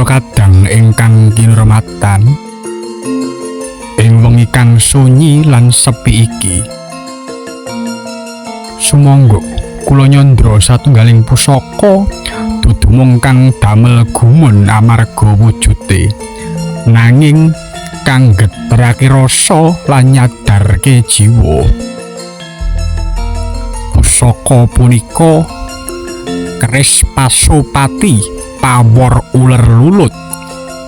Para kadang ingkang kinurmatan, ing wengi kang sunyi lan sepi iki, sumangga kula nyandra satunggaling pusaka dudu mung kang damel gumun amarga wujude, nanging kang geterake rasa lan nyadarke jiwa. Pusaka punika keris Pasopati pawor uler lulut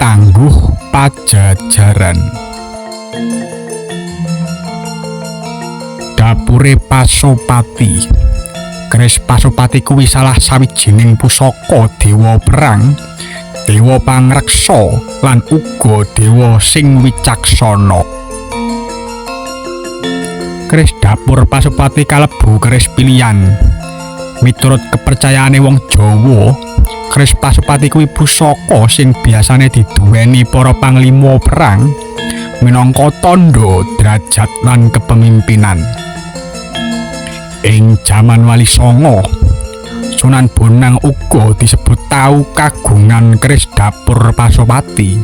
tangguh pajajaran. Dapure Pasopati. Keris Pasopati kuwi salah sawijining pusaka dewa perang, dewa pangreksa lan uga dewa sing wicaksana. Keris dapur Pasopati kalebu keris pilihan. Miturut kepercayaane wong Jawa, keris Pasopati kuwi pusaka sing biasane diduweni para panglima perang minangka tandha derajat lan kepemimpinan. Ing jaman Wali Songo, Sunan Bonang uga disebut tau kagungan keris dapur Pasopati.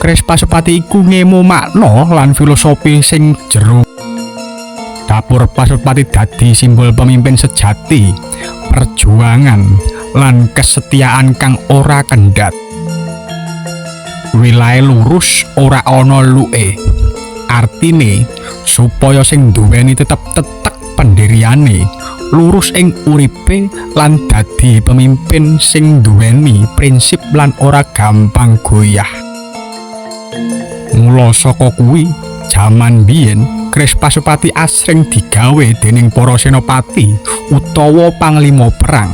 Keris Pasopati iku ngemu makna lan filosofi sing jero. Dapur Pasopati dadi simbol pemimpin sejati, perjuangan lan kesetiaan kang ora kendhat. Wilahe lurus ora ana luke. Artine supaya sing duweni tetep tetek pendiriane, lurus ing uripe lan dadi pemimpin sing duweni prinsip lan ora gampang goyah. Mula saka kuwi, jaman biyen keris Pasopati asring digawe dening para senopati utawa panglima perang.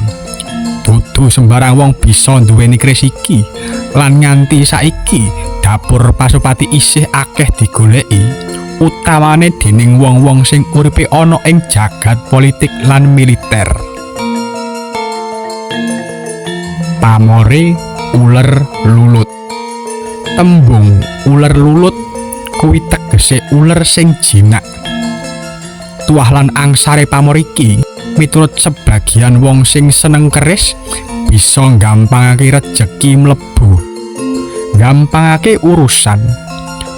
Dudu sembarang wong bisa nduweni keris iki, lan nganti saiki dapur Pasopati isih akeh digoleki, utamane dening wong-wong sing uripe ana ing jagat politik lan militer. Pamore uler lulut. Tembung uler lulut kuwi tegese uler sing jinak. Tuah lan angsare pamor iki miturut sebagian wong sing seneng keris bisa nggampangake rejeki mlebu, nggampangake urusan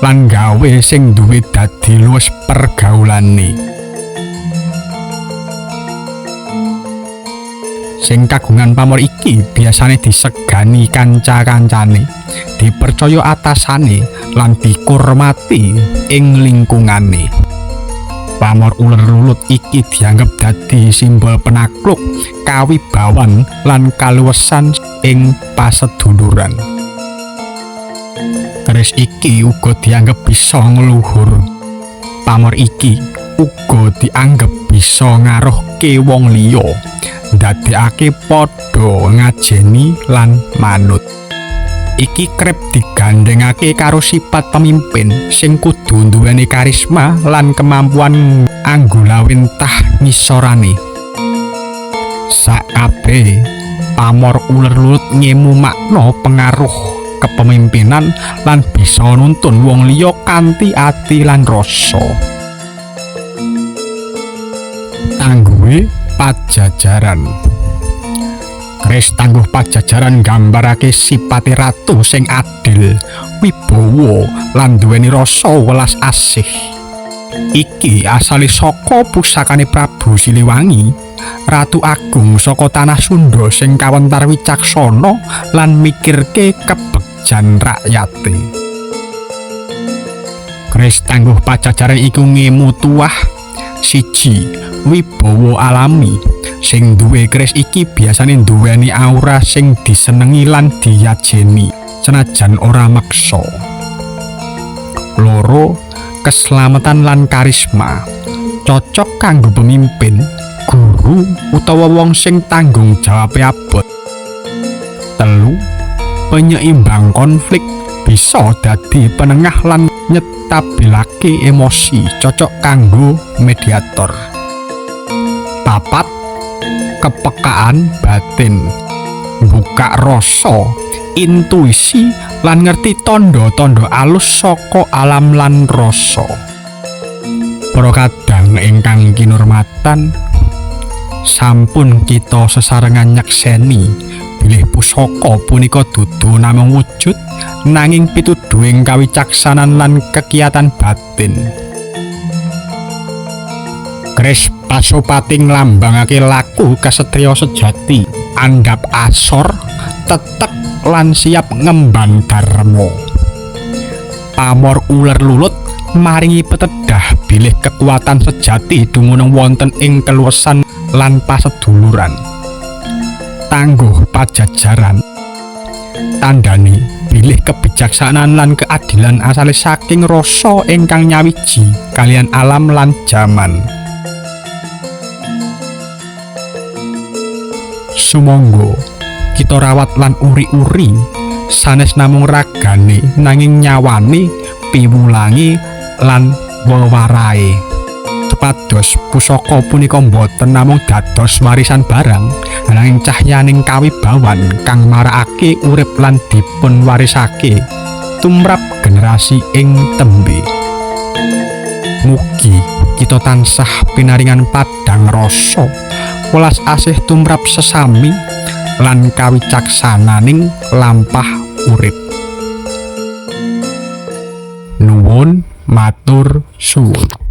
lan gawe sing duwe dadi luwes pergaulane. Sing kagungan pamor iki biasane disegani kanca-kancane, dipercaya atasane lan dikurmati ing lingkungane. Pamor uler lulut iki dianggep dadi simbol penakluk, kawibawan lan kaluwesan ing paseduluran. Keris iki uga dianggep bisa ngluhur. Pamor iki uga dianggep bisa ngaruhke wong liya, ndadekake padha ngajeni lan manut. Iki kerep digandhengake karo sifat pemimpin sing kudu nduweni karisma lan kemampuan anggulawentah ngisorane. Sakabehe pamor uler lulut ngemu makna pengaruh kepemimpinan lan bisa nuntun wong liya kanthi ati lan rasa. Tangguhe pajajaran. Keris tangguh pajajaran nggambarake sipate ratu sing adil, wibawa lan duweni rasa welas asih. Iki asale saka pusakane Prabu Siliwangi, ratu agung saka tanah Sunda sing kawentar wicaksana lan mikirke kebegjan rakyate. Keris tangguh pajajaran iku ngemu tuah siji wibawa alami. Sing duwe keris iki biasane duweni aura sing disenengi lan diyajeni senajan ora meksa. Loro, keselamatan lan karisma. Cocok kanggo pemimpin, guru utawa wong sing tanggung jawabe abot. Telu, penyeimbang konflik, bisa dadi penengah lan nyetabilake emosi, cocok kanggo mediator. Papat, kepekaan batin, buka rasa, intuisi lan ngerti tandha-tandha alus saka alam lan rasa. Para kadang ingkang kinurmatan, sampun kita sesarengan nyekseni Bilih pusaka punika dudu namung wujud nanging pituduhing kawicaksanan lan kekiyatan batin. Keris Pasopati nglambangake laku kasatriya sejati, andhap asor, tetek lan siap ngemban dharma. Pamor uler lulut maringi petedah bilih kekuatan sejati dumunung wonten ing keluwesan lan paseduluran. Tangguh pajajaran tandani bilih kebijaksanaan lan keadilan asale saking rasa ingkang nyawiji kaliyan alam lan jaman. Sumangga kita rawat lan uri-uri sanes namung ragane nanging nyawane, piwulange lan wewarahe. Supados pusaka punika boten namung dados warisan barang nanging cahyaning kawibawan kang marakake urip lan dipun warisake tumrap generasi ing tembe. Mugi kita tansah pinaringan padhang rasa welas asih tumrap sesami lan kawicaksananing lampah urip. Nuwun matur suwun.